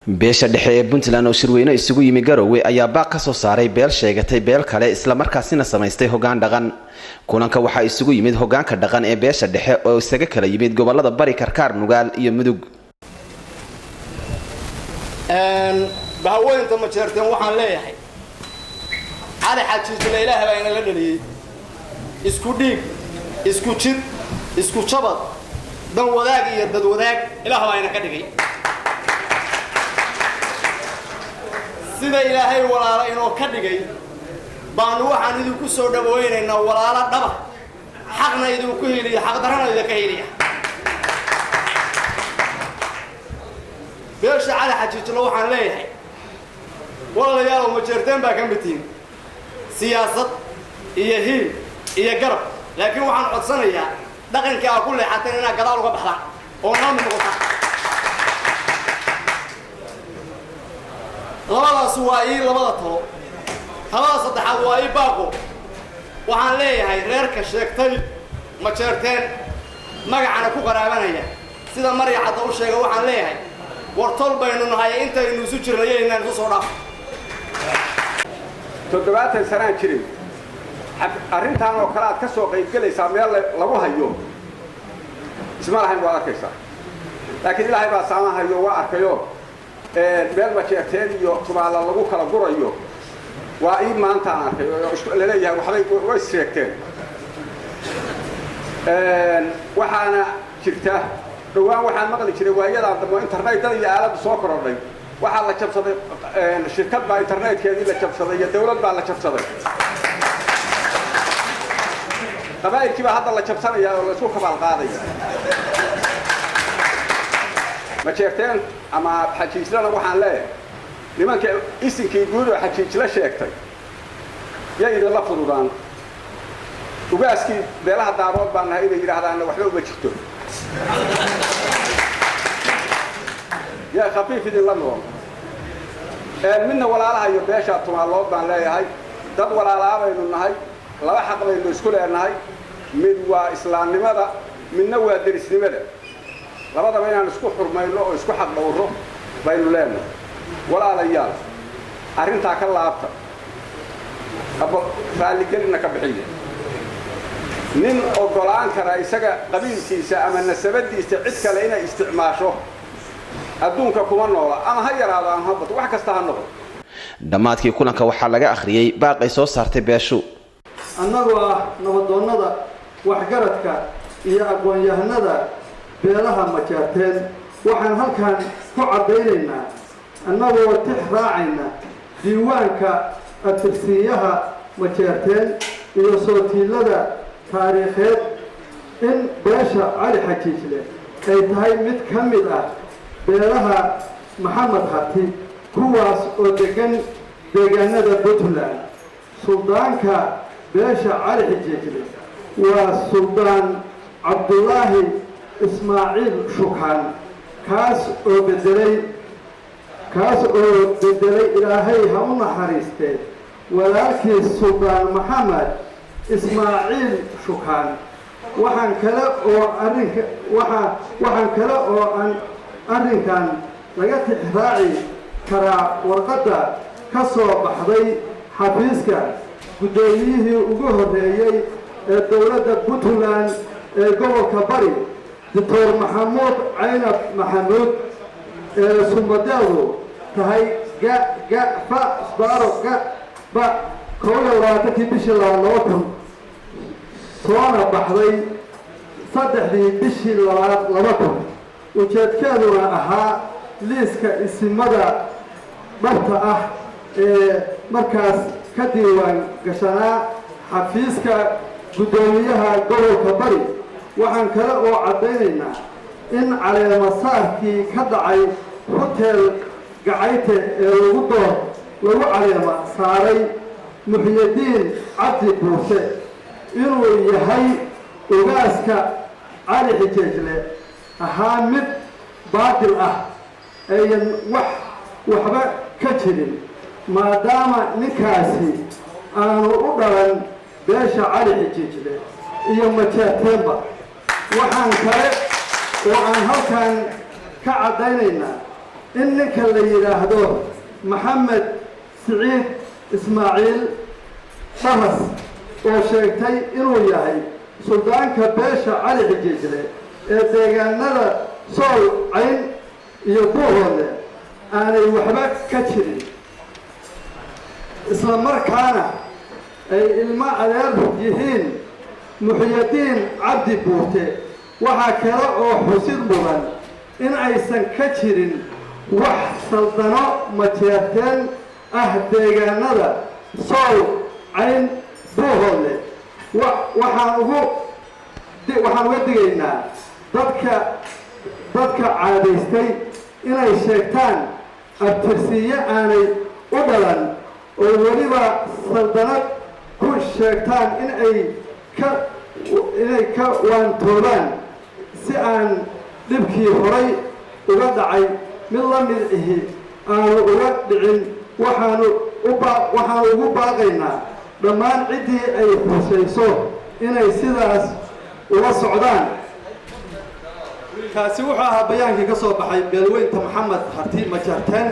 Beesha dhexe ee Puntland oo shirweyne isugu yimi Garowe ayaa baaq ka soo saaray beel sheegatay beel kale, islamarkaasina samaystay hoggaan dhaqan. Kulanka waxaa isugu yimid hoggaanka dhaqan ee beesha dhexe oo isaga kala yimid gobolada Bari, Karkaar, Nugaal iyo Mudug. Bahaweynta Majeerteen waxaan leeyahay, Cali Xajiijle Ilaah baa inala dhaliyey. Isku dhiig, isku jid, isku jabad, dan wadaag iyo dad wadaag Ilaah baa ina ka dhigay. Sida Ilaahay walaalo inoo ka dhigay baanu waxaan idinku soo dhawaynaynaa walaalo dhaba, xaqna idinku heliya, xaqdarrana idinka heliya. Beesha Cali Xajiijlo waxaan leeyahay, walaalayaalow, Majeerteen baa ka mid tihiin siyaasad iyo hiil iyo garab, laakiin waxaan codsanayaa dhaqankii aa ku leexateen inaad gadaal uga baxdaan oo nala mid noqotaan. Labadaas waa ii labada talo. Talada saddexaad waa ii baaqo. Waxaan leeyahay reerka sheegtay Majeerteen, magacana ku qaraabanaya, sida Marya Cadda u sheega, waxaan leeyahay war tol baynu nahay, intaynu isu jirnay inaan isu soo dhaaf. 70 sanaan jirin, arrintan oo kale aad ka soo qaybgelaysaa meel lagu hayo isma lahayn, waad arkaysaa, laakiin Ilaahay baa saamahayo, waa arkayo. Meel Majeerteen iyo Tumaala lagu kala gurayo waa ii maantaan arkay oo laleeyahay waxbay way sheegteen. Waxaana jirta dhowaan waxaan maqli jiray waayadaan dambe internetada iyo aaladdu soo korodhay, waxaa la jabsaday shirkad baa internetkeedii la jabsaday iyo dawlad baa la jabsaday. Qabaa'ilkii baa hadda la jabsanaya oo la isku kabaal qaadaya. Majeerteen ama Xajiijlana waxaan leeyahay, nimanka isinkii guud oo Xajiijla sheegtay yay idinla fududaan. Ugaaskii beelaha Daarood baan nahay inay yidhaahdaanna waxba uma jirto, yaa khafiif idinla noqon. Midna walaalaha iyo beesha Tumaalood baan leeyahay, dad walaalaa baynu nahay, laba xaq baynu isku leenahay: mid waa islaamnimada, midna waa derisnimada. Labadaba inaan isku xurmayno oo isku xaq dhowro baynu leenahay. Walaalayaal, arrintaa ka laabta, raalligelinna ka bixiya. Nin oggolaan kara isaga qabiilkiisa ama nasabadiisa cid kale inay isticmaasho adduunka kuma noola, ama ha yaraado ama ha bato, wax kasta ha noqdo. Dhammaadkii kulanka waxaa laga akhriyey baaq ay soo saartay beeshu. Annagoo ah nabadoonnada, waxgaradka iyo aqoon-yahanada beelaha Majeerteen, waxaan halkan ku caddaynaynaa, annagoo tix raacayna diiwaanka abtirsiinyaha Majeerteen iyo sootiilada taariikheed, in beesha Cali Xajiijle ay tahay mid ka mid ah beelaha Maxamed Harti, kuwaas oo deggan deegaanada Puntland. Suldaanka beesha Cali Xajiijle waa Suldaan Cabdulaahi Ismaaciil Shukaan, kaas oo bedelay, Ilaahay ha u naxariistee, walaalkiis Suldaan Maxamed Ismaaciil Shukaan. Waxaan kale oo arrinka waxa waxaan kale oo aan arrinkan laga tixraaci karaa warqadda ka soo baxday xafiiska guddoomiyihii ugu horreeyey ee dowladda Puntland ee gobolka Bari, Doctor Maxamuud Caynab Maxamuud, ee sumadeedu tahay ga ga fa sbaro ga ba 21-kii bishii labaad 2000, soona baxday 3-dii bishii labaad 2000, ujeedkeeduna ahaa liiska isimada dhabta ah ee markaas ka diiwaan gashanaa xafiiska guddoomiyaha gobolka Bari. Waxaan kale oo caddaynaynaa in caleema saarkii ka dhacay Hotel Gacayte ee lagu door lagu caleema saaray Muxyidiin Cabdi Buuse inuu yahay ugaaska Cali Xijeejle ahaa mid baadil ah, ayan wax waxba ka jirin, maadaama ninkaasi aanu u dhalan beesha Cali Xijiijle iyo Majeerteenba. Waxaan kale oo aan halkan ka caddaynaynaa In ninka la yidhaahdo Maxamed Siciid Ismaaciil Dharas oo sheegtay inuu yahay suldaanka beesha Cali Xijiijle ee deegaanada Sool, Cayn iyo Buuhoodle aanay waxba ka jirin, isla markaana ay ilmo adeer yihiin Muxyadiin Cabdi Buurte. Waxaa kale oo xusid mudan in aysan ka jirin wax saldano Majeerteen ah deegaanada Sool, Cayn, Buuhoodle. Waxaan uga digaynaa dadka caadaystay inay sheegtaan abtirsiiye aanay u dhalan oo weliba saldanad ku sheegtaan inay ka waantoobaan si aan dhibkii horay uga dhacay mid la mid ihi aanu uga dhicin. Waxaanu ugu baaqaynaa dhammaan ciddii ay khusayso inay sidaas ula socdaan. Kaasi wuxuu ahaa bayaankii ka soo baxay beelweynta Maxamed Harti Majarteen.